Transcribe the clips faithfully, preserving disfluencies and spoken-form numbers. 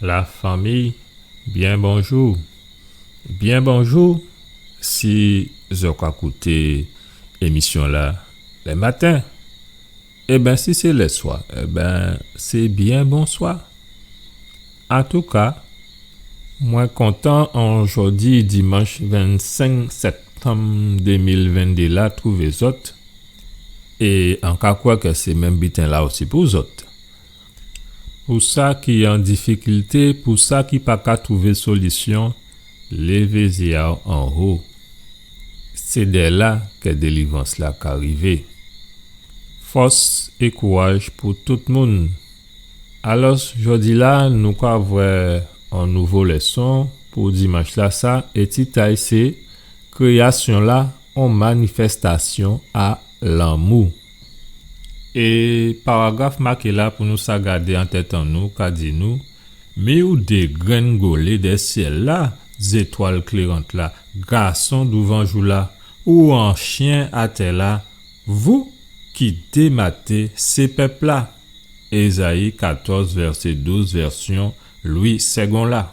Lafanmi, byen bonjou. Byen bonjou, si zò ka kouté émisyon-la lè maten. Ében, si sé lèswa, ében, sé byen bonswa. Antouka, mwen kontan an jòdi dimanch vennsenk sèptanm dé mil venndé la twouvé zòt, é an ka kwè kè sé menm biten-la osi pou zòt. Pou sa ki an difikilté, pou sa ki pa ka twouvé solisyon, lévé zyé a'w anwo. Sé dè la kè délivrans-la ka rivé. Fòs é kouraj pou tout moun. Alò, jòdi-la, nou ka vwè on nouvo lèson pou dimanch-lasa, é tit a'y sé Kréyasyon-la, on manifèstasyon a lanmou. É paragraf maké la pou nou sa gadé an tèt an nou ka di nou, mi ou dégrengolé dè syèl-la, zétwal klérant-la, gason douvanjou-la, ou an chyen atè-la, vou ki dématé sé pèp-la. Ézayi katòz, vèsé douz, vèsyon Lwi Sègon la.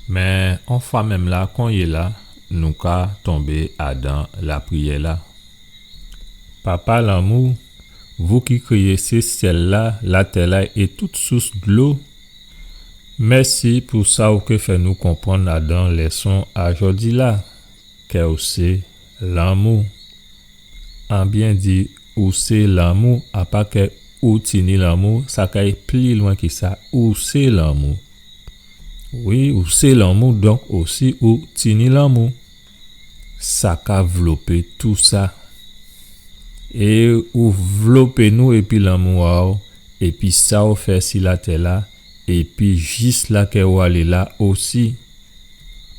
Mé onfwamenm la, konyéla, nou ka tonbé adan lapriyè-la. Papa lanmou, vou ki kréyé sé syèl-la, latè-la é tout sous dlo, mèsi pou sa ou ké fè nou konprann adan lèson a jòdi-la, kè ou sé lanmou. An byen di ou sé lanmou, a pa kè ou tini lanmou, sa kay pli lwen ki sa, ou sé lanmou. Wi, ou sé lanmou, donk osi ou tini lanmou. Sa ka vlopé tousa. É ou vlopé nou épi lanmou a'w, épi sa ou fè si latè-la, épi jis la kè ou alé la osi.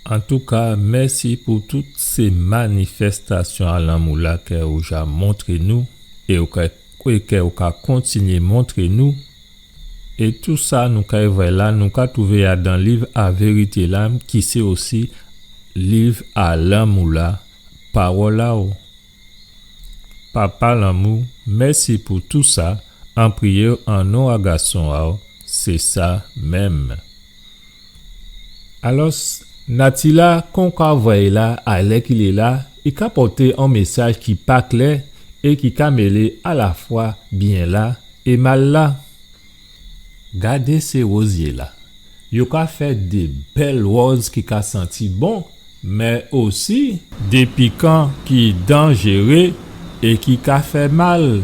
Antouka, mèsi pou tout sé manifèstasyon a lanmou-la kè ou ja montré nou, é ou ka, é kè ou ka kontinyé montré nou. É tousa nou kay vwè la, nou ka twouvé adan liv a vérité-la, ki sé osi liv a lanmou-la, pawòl a'w. Papa lanmou, mèsi pou tousa, an priyé'w an non a gason a'w, sé sa menm. Alò, nati-la, kon ka vwè'y la, alèkilé la, i ka pòté on mésaj ki pa klè é ki ka mélé alafwa byen-la é mal-la. Gadé sé wozyé-la. Yo ka fè dé bèl wòz ki ka santi bon, mé osi dé pikan ki danjéré é ki ka fè mal.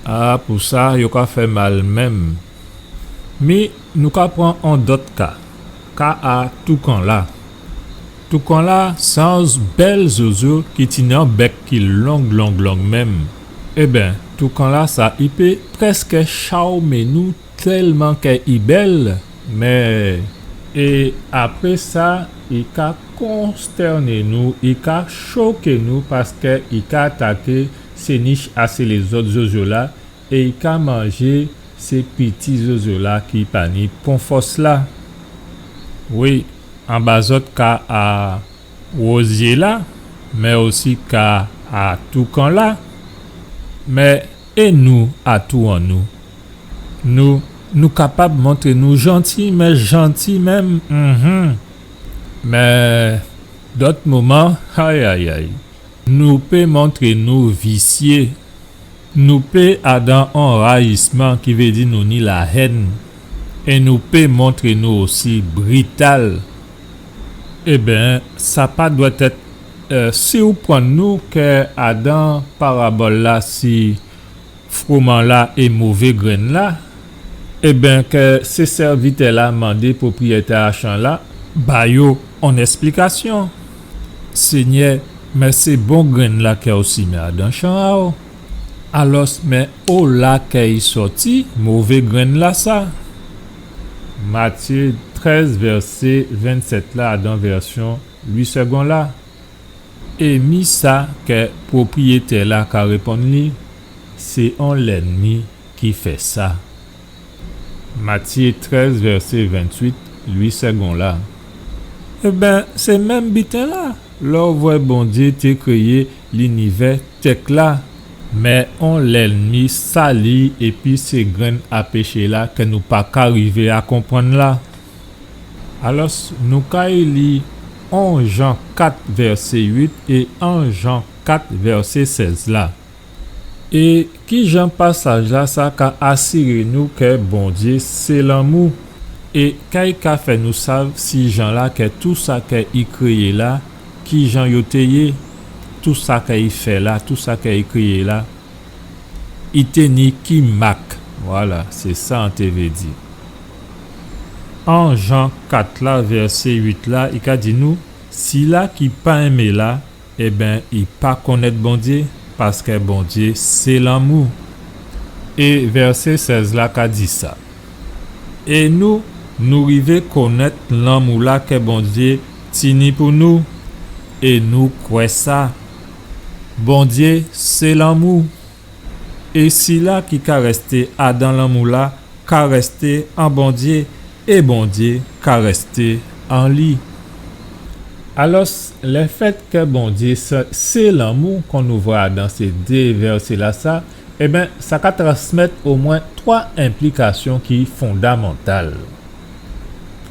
A, pou sa, yo ka fè mal menm. Mi nou ka pran on dòt ka, ka a toukan-la. Toukan-la sé on bèl zozo ki tini on bèk ki long, long, long menm. Ében, toukan-lasa, i pé prèskè chawmé nou tèlman kè i bèl, mé, é apré sa, i ka konstèné nou, i ka choké nou, paskè i ka ataké sé nich a sé lézòt zozo-la, é i ka manjé sé piti zozo-la ki pa ni pon fòs la. Wi, anba zòt ka a wozyé-la, mé osi ka a toukan-la, mé é nou, atou an nou? Nou, nou kapab montré nou janti, mé janti menm, mhm. Mé dòt moman, ayayay. Nou pé montré nou visyé. Nou pé adan on rayisman, ki vé di nou ni lahèn. É nou pé montré nou osi brital. Ében, sa pa dwèt èt, è, siprann nou kè adan parabòl-la si fwoman-la é mové grenn-la, ében, kè sé sèvitè-la mandé pwopriyétè a chan-la ba yo on èsplikasyon. Sényè, mé sé bon grenn-la kè ou simé adan chan a'w. Alòs, mé ola kè i sòti mové grenn-lasa? Matyé trèz, vèsé vennsèt la, adan vèsyon Lwi Sègon la. É mi sa kè pwopriyétè-la ka réponn li, sé on lènmi ki fè sa. Matyé trèz, vèsé ventuit, Lwi Sègon la. Ében, sé menm biten-la, lè ou vwè Bondyé té kréyé linivè tèk-la, Mé on lènmi sali épi sé grenn a péché la ke nou pa ka rivé a konprann la. Alòs, nou kay li on Jan kat vèsé uit é on Jan kat vèsé sèz la. É kijan pasaj la sa ka asiré nou ke Bondyé sé lanmou? É ka i ka fè nou sav si jan la ke tou sa ke i kréyé la, kijan yo té yé, tou sa ke i fè la, tou sa ke i kréyé la, i té ni ki mak? Vwala, sé sa an té vé di. An Jan kat la, vèsé uit la, i ka di nou, sila ki pa enmé la, ében, i pa konnèt Bondyé, paske Bondyé sé lanmou. É vèsé sèz la ka di sa. É nou, nou rivé konnèt lanmou la ke Bondyé tini pou nou, é nou kwè sa. Bondyé sé lanmou. É sila ki ka rèsté adan lanmou la ka rèsté an Bondyé, é Bondyé ka rèsté an li. Alòs, lèfèt ke Bondyé sé, sé lanmou, kon nou vwè adan sé dé vèsé la sa, ében, sa ka transmèt omwen twa enplikasyon ki fondamantal.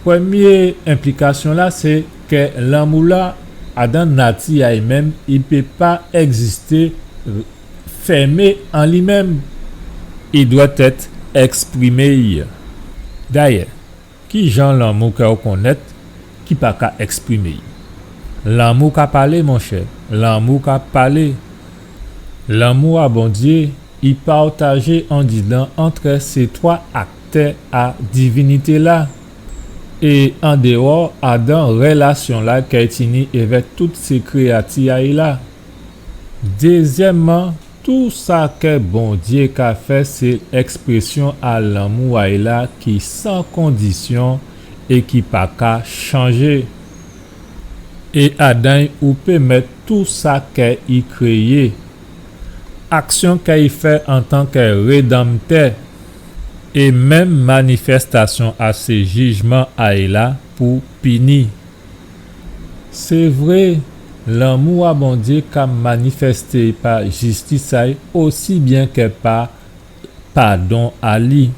Prèmyé enplikasyon la, sé ke lanmou la, adan nati a'y menm, i pé pa ègzisté fèmé an li menm. I dwèt èt èksprimé. Dayè, ki jan lanmou ke ou konnèt ki pa ka èksprimé? Lanmou ka palé, monchè. Lanmou ka palé. Lanmou a Bondyé, i pawtajé andidan ant sé twa aktè a divinité la. É andéwò adan rèlasyon la ke i tini èvè tout sé kréyati a'y la. Dézyèmman, tou sa ke Bondyé ka fè sé èksprésyon a lanmou a'y la ki san kondisyon é ki pa ka chanjé. É adan'y ou pé mèt tou sa ke i kréyé. Aksyon ke i fè antan ke Rédanmtè é menm manifèstasyon a sé jijman a'y la pou pini. Sé vré, lanmou a Bondyé ka manifèsté pa jistis a'y osi byen ke pa padon a li.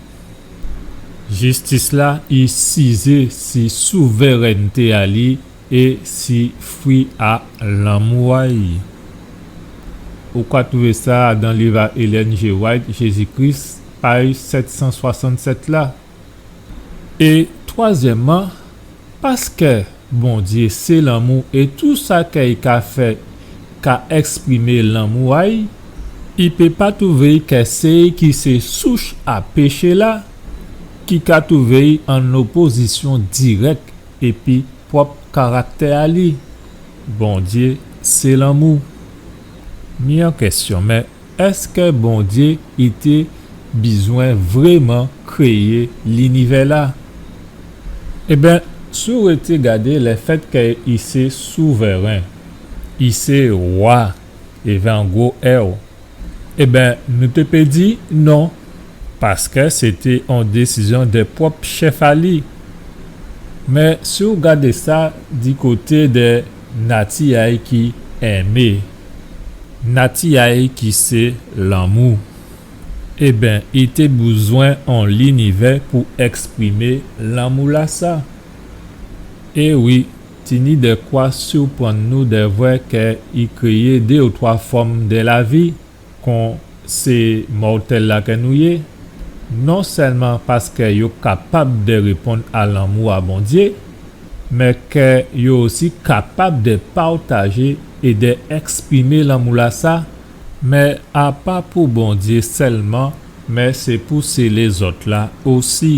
Jistis la, i sizé si souvèrènté a li é si fwi a lanmou a'y. Ou ka twouvé sa dan liv a Ellen G. White, Jésus-Christ, paj sèt san swasannsèt la. É twazyèmman, paske Bondyé sé lanmou é tou sa ke i ka fè ka èksprimé lanmou a'y, i pé pa twouvé'y ke sé i ki sé souch a péché la, ki ka twouvé'y an opozisyon dirèk épi pwòp karaktè a li. Bondyé sé lanmou. Mi an kèsyon, mé èske Bondyé i té bizwen vréman kréyé linivè la? Ében, si ou rété gadé lèfèt ke i sé souvèren, i sé wa, èvè an gwo R, ében, nou té pé di non, paske sété on désizyon dè pwòp chèf a li. Mé si ou gadé sa di koté dè nati a'y ki enmé, nati a'y ki sé lanmou, ében, i té bizwen on linivè pou èksprimé lanmou la sa. É wi, tini dè kwa siprann nou dè vwè ke i kréyé dé ou twa fòm dè lavi, kon sé mòtèl la ke nou yé, non sèlman paske yo kapab dè réponn a lanmou a Bondyé, mé ke yo osi kapab dè pawtajé é dè èksprimé lanmou la sa, mé a pa pou Bondyé sèlman, mé sé pou sé lézòt la osi.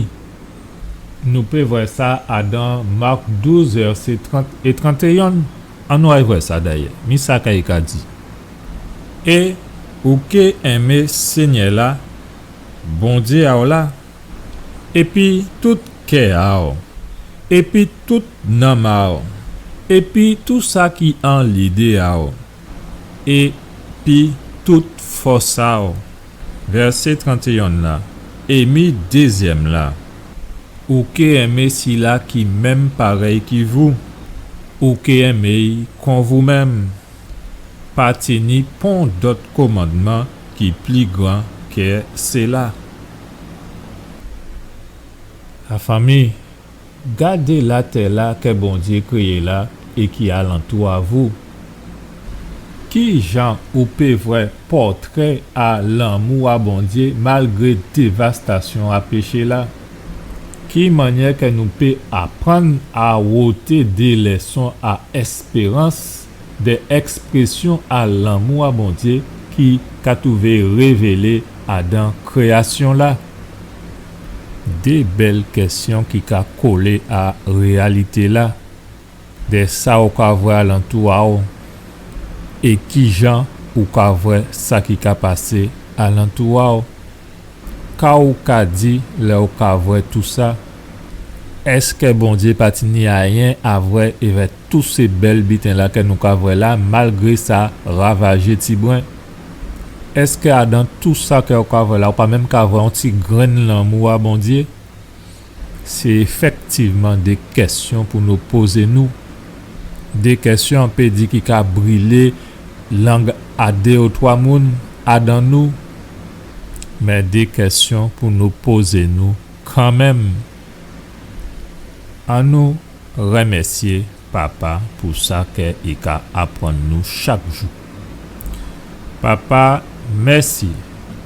Nou pé vwè sa adan Mak douz, vèsé trant é trantéyen. Annou ay vwè sa dayè. Mi sa kay ka di. É ou ké enmé Sényè la, Bondyé a'w la, épi tout kè a'w, épi tout nanm a'w, épi tou sa ki an lidé a'w, épi tout fòs a'w. Vèsé trantéyen la, é mi dézyèm la, ou ké enmé sila ki menm parèy ki vou, ou ké enmé'y kon vou menm. Pa tini pon dòt komandman ki pli gran kè sila. Lafanmi, gadé latè-la kè Bondyé kréyé la é ki alantou a vou. Ki jan ou pé vwè pòtré a lanmou a Bondyé malgré dévastasyon a péché-la? Ki mannyè kè nou pé aprann a woté dé lèson a èspérans dè èksprésyon a lanmou a Bondyé ki ka twouvé révélé adan kréyasyon-la? Dé bèl kèsyon ki ka kolé a réyalité-la. Dè sa ou ka vwè alantou a'w, é kijan ou ka vwè sa ki ka pasé alantou a'w? Ka ou ka di lè ou ka vwè tousa? Èskè Bondyé pa tini ayen a vwè évè tout sé bèl biten-la kè nou ka vwè la, malgré sa ravajé tibwen? Èskè adan tousa kè ou ka vwè la, ou pa menm ka vwè on ti grenn lanmou a Bondyé? Sé éfèktivman dé kèsyon pou nou pozé nou. Dé kèsyon, an pé di, ki ka brilé lang a dé ou twa moun adan nou. Mé dé kèsyon pou nou pozé nou kanmenm. Annou rèmèsyé Papa pou sa kè i ka aprann nou chak jou. Papa, mèsi.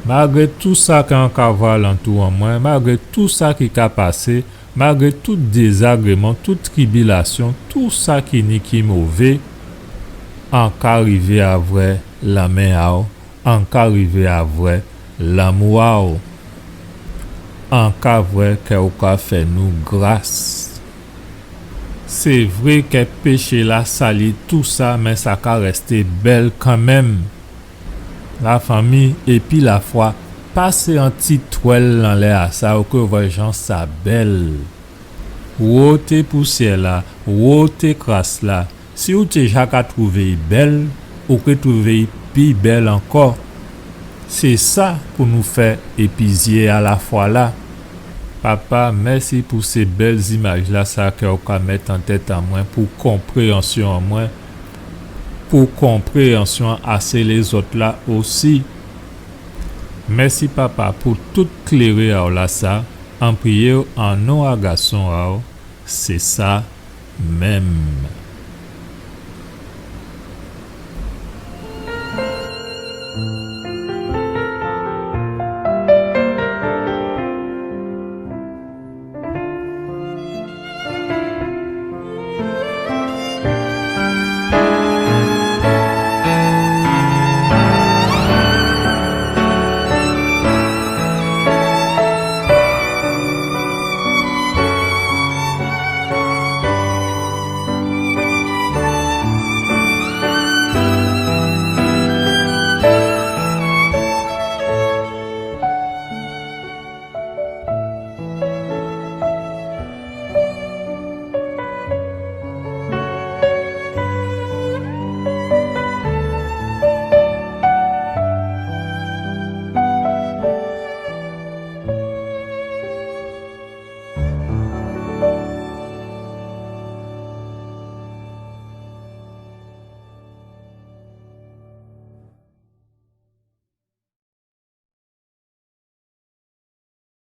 Malgré tousa kè an ka vwè alantou an mwen, malgré tousa ki ka pasé, malgré tout dézagréman, tout tribilasyon, tousa ki ni ki mové, an ka rivé a vwè lanmen a'w, an ka rivé a vwè lanmou a'w. An ka vwè kè ou ka fè nou gras. Sé vré kè péché-la sali tousa, mé sa ka rèsté bèl kanmenm. Lafanmi, épi lafwa, pasé on ti twèl anlè a sa, ou ké vwè jan sa bèl. Woté pousyè-la, woté kras-la. Si ou té ja ka twouvé'y bèl, ou ké twouvé'y pi bèl ankò. Sé sa pou nou fè épi zyé a lafwa-la. Papa, mèsi pou sé bèl zimaj-lasa kè ou ka mèt an tèt an mwen, pou konpréyansyon an mwen, pou konpréyansyon a sé lézòt-la osi. Mèsi, Papa, pou tout kléré a'w lasa. An priyé'w an non a Gason a'w, sé sa menm.